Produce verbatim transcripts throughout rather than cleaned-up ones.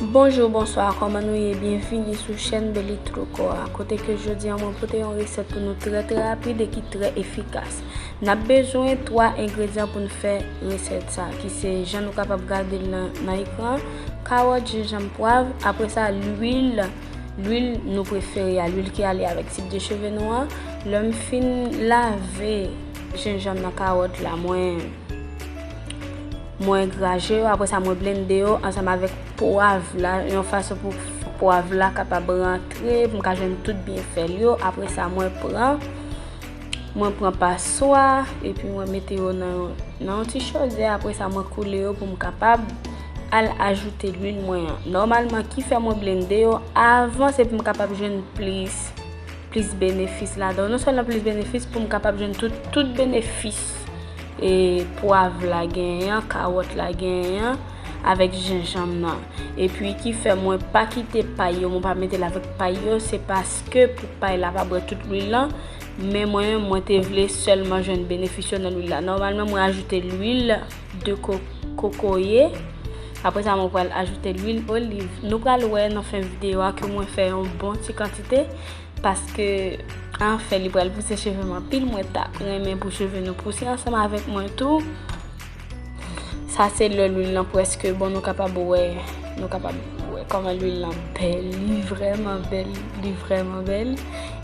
Bonjou, bonswa, kòman nou ye? Byenvini sou chèn Belly Truco a, kote ke jodi a mwen pote yon resèt pou nou trè, trè rapid e ki trè efikas. N ap bezwen twa engredyan pou n fè resèt sa, ki se jan nou kapab gade l nan, nan ekran, kawòt, jenjanm, pwav, apre sa, lwil, lwil nou prefere a, lwil ki ale avèk tip de cheve nou an. Lè m fin lave jenjanm nan, kawòt la, mwen, mwen graje yo, apre sa mwen blende yo ansanm avèk pwav la, yon fason pou pwav la kapab rantre, pou m ka jwenn tout byenfè l yo. Apre sa mwen pran, mwen pran paswa, epi mwen mete yo nan, nan yon ti chodyè, apre sa mwen koule yo pou m kapab al ajoute lwil mwen an. Nòmalman, ki fè mwen blende yo avan, se pou m kapab jwenn plis plis benefis ladan. Non sèlman plis benefis, pou m kapab jwenn tout, tout benefis e pwav la genyen an, kawòt la genyen an, avèk jenjanm nan. Epi ki fè mwen pa kite pay yo, mwen pa mete l avèk pay yo, se paske pou pay la pa bwè tout lwil lan, men mwen, mwen te vle sèlman jwenn benefis yo nan lwil la. Nòmalman, mwen ajoute lwil de ko-, kokoye. Apre sa, mwen pral ajoute lwil oliv. Nou pral wè nan fen videyo a ke mwen fè yon bon ti kantite. Paske, anfen, li pral pouse cheve m anpil. Mwen ta renmen pou cheve nou pouse ansanm avèk mwen tou. Sa se lè lwil lan prèske bon, nou kapab wè, nou kapab wè kòman lwil lan bèl. Li vrèman bèl, li vrèman bèl.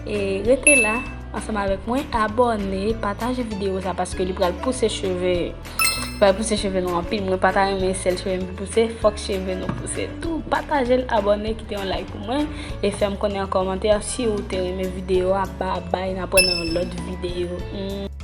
E rete la ansanm avèk mwen, abòne, pataje videyo sa paske li pral pouse cheve, li pral pouse cheve nou anpil. Mwen pa ta renmen sèl cheve m pou pouse, fòk cheve nou pouse tou. Pataje l, abòne, kite yon like pou mwen e fè m konnen an kòmantè si ou te renmen videyo a. Babay, n ap wè nan yon lòt videyo. Hmm.